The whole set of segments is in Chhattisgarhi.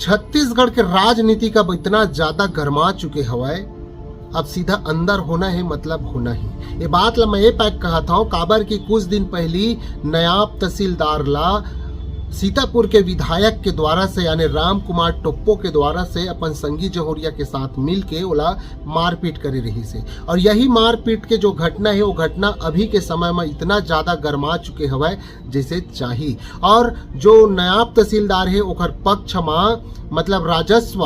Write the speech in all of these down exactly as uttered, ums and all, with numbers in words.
छत्तीसगढ़ के राजनीति का इतना ज्यादा गरमा चुके हवय, अब सीधा अंदर होना है, मतलब होना ही। ये बात ला मैं ये पैक कहत हूँ, काबर कि कुछ दिन पहली नायब तहसीलदार ला सीतापुर के विधायक के द्वारा से, यानी राम कुमार टोप्पो के द्वारा से अपन संगी जहुरिया के साथ मिल के ओला मारपीट करे रही से। और यही मारपीट के जो घटना है, वो घटना अभी के समय में इतना ज्यादा गरमा चुके हवय जैसे चाही। और जो नायब तहसीलदार है, ओकर पक्ष में, मतलब राजस्व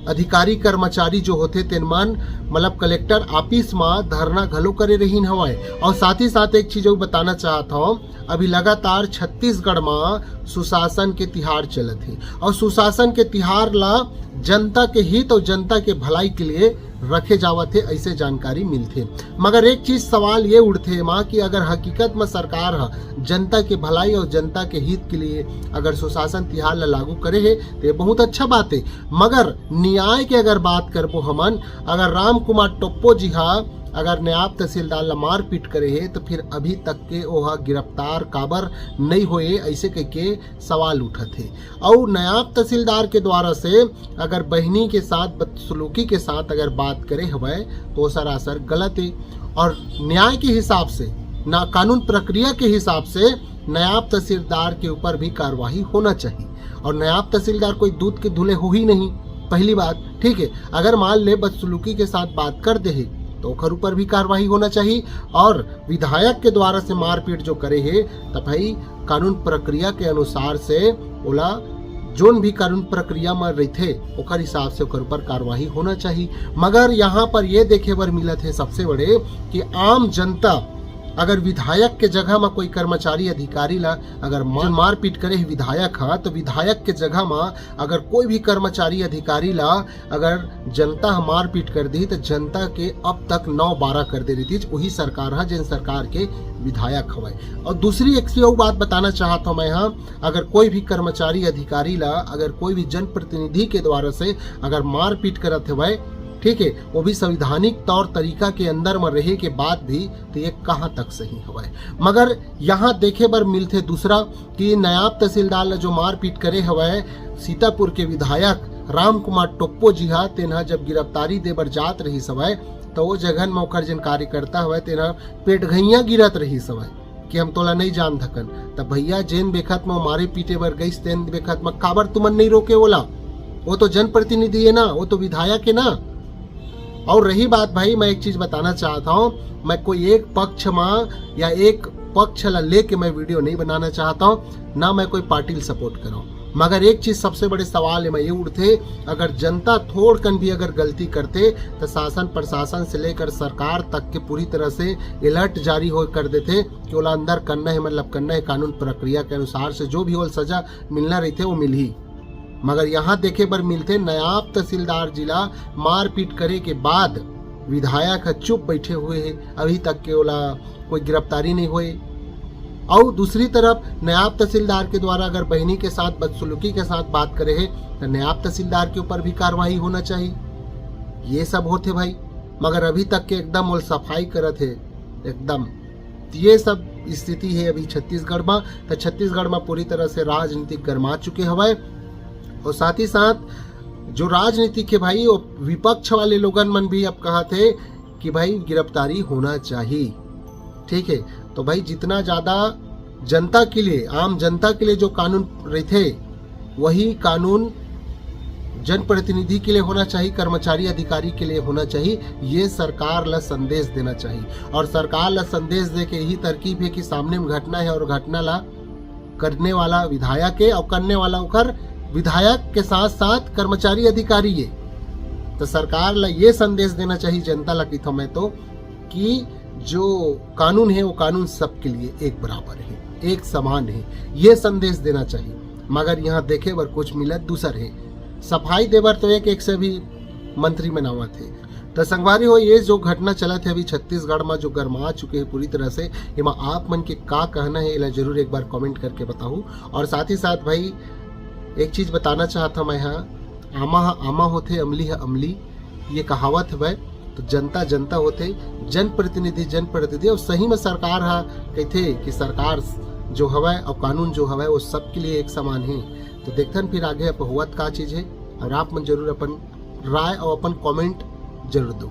अधिकारी कर्मचारी जो होथे, तेन मन मतलब कलेक्टर ऑफिस में धरना घलो करे रहीन हवय। और साथ ही साथ एक चीज अउ बताना चाहत हूँ, अभी लगातार छत्तीसगढ़ में सुशासन के तिहार चलत हे और सुशासन के तिहार ला जनता के हित और जनता के भलाई के लिए रखे जावत हे, ऐसे जानकारी मिलथे। मगर एक चीज सवाल ये उठथे एमा कि अगर हकीकत में सरकार ह जनता के भलाई और जनता के हित के लिए अगर सुशासन तिहार ला लागू करे हे, तो ये बहुत अच्छा बात है। मगर न्याय के अगर बात करबो हमन, अगर राम कुमार टोप्पो जी हा अगर नायब तहसीलदार ला मारपीट करे हे, तो फिर अभी तक के ओहा गिरफ्तार काबर नहीं होए, ऐसे कह के सवाल उठत हे। और नायब तहसीलदार के द्वारा से अगर बहिनी के साथ बदसलूकी के साथ अगर बात करे हवय, तो सरासर गलत है। और न्याय के हिसाब से, ना कानून प्रक्रिया के हिसाब से नायब तहसीलदार के ऊपर भी कार्रवाई होना चाहिए। और नायब तहसीलदार कोई दूध के धुले हो ही नहीं, पहली बात, ठीक है। अगर मान ले बदसलूकी के साथ बात कर दे हे, तो ओकर ऊपर भी कार्रवाई होना चाहिए। और विधायक के द्वारा से मारपीट जो करे हे, तो भाई कानून प्रक्रिया के अनुसार से ओला जोन भी कानून प्रक्रिया में रहिथे, ओकर हिसाब से ओकर ऊपर कार्रवाई होना चाहिए। मगर यहाँ पर ये देखे बर मिलत है सबसे बड़े कि आम जनता अगर विधायक के जगह में कोई कर्मचारी अधिकारी ला अगर मार, मारपीट करे हे विधायक हा, तो विधायक के जगह में अगर कोई भी कर्मचारी अधिकारी ला अगर जनता ह मारपीट कर दी, तो जनता के अब तक नौ बारह कर दे रही थी वही सरकार हा, जेन सरकार के विधायक हवय। और दूसरी एक अउ बात बताना चाहत हूँ मैं, हाँ, अगर कोई भी कर्मचारी अधिकारी ला अगर कोई भी जनप्रतिनिधि के द्वारा से अगर मारपीट करत हवय, ठीक है, वो भी संवैधानिक तौर तरीका के अंदर में रहे के बाद भी, तो ये कहाँ तक सही हवय। मगर यहाँ देखे बर मिलथे दूसरा कि नायब तहसीलदार ला जो मारपीट करे हवय सीतापुर के विधायक राम कुमार टोप्पो जी हा, तेन हा जब गिरफ्तारी दे बर जात रहिस हवय, तो वो जगहन म ओखर जेन कार्यकर्ता हवय, तेन हा पेटघैया गिरत रहिस हवय कि हम तोला नहीं जान थकन। तब भैया, जेन बेखत म मारे पीटे बर गइस, तेन बेखत म काबर तुमन नहीं रोके ओला? वो तो जनप्रतिनिधि है ना, वो तो विधायक है ना। और रही बात भाई, मैं एक चीज बताना चाहता हूँ, मैं कोई एक पक्ष में या एक पक्ष ला लेके मैं वीडियो नहीं बनाना चाहता हूँ, ना मैं कोई पार्टी ला सपोर्ट करूँ। मगर एक चीज सबसे बड़े सवाल है, मैं ये उठथे, अगर जनता थोड़कन भी अगर गलती करथे, तो शासन प्रशासन से लेकर सरकार तक के पूरी तरह से अलर्ट जारी हो कर देथे कि ओला अंदर करना है, मतलब करना है, कानून प्रक्रिया के अनुसार से जो भी ओला सजा मिलना रहिथे, वो मिलही। मगर यहाँ देखे बर मिलथे, नायब तहसीलदार जी ला मारपीट करे के बाद विधायक ह चुप बैठे हुए हे, अभी तक के ओला कोई गिरफ्तारी नहीं होए। और दूसरी तरफ नायब तहसीलदार के द्वारा अगर बहिनी के साथ बदसलूकी के साथ बात करे हे, तो नायब तहसीलदार के ऊपर भी कार्रवाई होना चाहिए। ये सब होथे भाई, मगर अभी तक के एकदम ओल सफाई करत हे एकदम। तो ये सब स्थिति है अभी छत्तीसगढ़ में। तो छत्तीसगढ़ में पूरी तरह से राजनीतिक गरमा चुके हवय। और साथ ही साथ जो राजनीतिक है भाई, वो विपक्ष वाले लोगन मन भी अब कहत हे कि भाई गिरफ्तारी होना चाहिए, ठीक है। तो भाई जितना ज्यादा जनता के लिए, आम जनता के लिए जो कानून रहिथे, वही कानून जनप्रतिनिधि के लिए होना चाहिए, कर्मचारी अधिकारी के लिए होना चाहिए। ये सरकार ला संदेश देना चाहिए। और सरकार ला संदेश दे के यही तरकीब है कि सामने में घटना है और घटना ला करने वाला विधायक है और करने वाला ओकर विधायक के साथ साथ कर्मचारी अधिकारी है। तो सरकार ला ये संदेश देना चाहिए जनता ला, कि थमे तो कि जो कानून है वो कानून सबके लिए एक बराबर है, एक समान है, ये संदेश देना चाहिए। मगर यहाँ देखे बर कुछ मिलत दूसर है। सफाई देबर तो एक एक से भी मंत्री मन आवत हे। तो संगवारी हो, ये जो घटना चलत है अभी छत्तीसगढ़ में, जो गरमा चुके हैं पूरी तरह से, एमा आप मन के का कहना है, एला जरूर एक बार कमेंट करके बताहू। और साथ ही साथ भाई, एक चीज बताना चाहत हूँ मैं, हाँ, आमा हा आमा होथे, अमली हा अमली, ये कहावत हवय। तो जनता जनता होथे, जनप्रतिनिधि जनप्रतिनिधि, और सही में सरकार हा कहथे कि सरकार जो हवय और कानून जो हवय, वो सबके लिए एक समान है। तो देखथन फिर आगे अब होवत का चीज हे, और आप मन जरूर अपन राय और अपन कमेंट जरूर दो।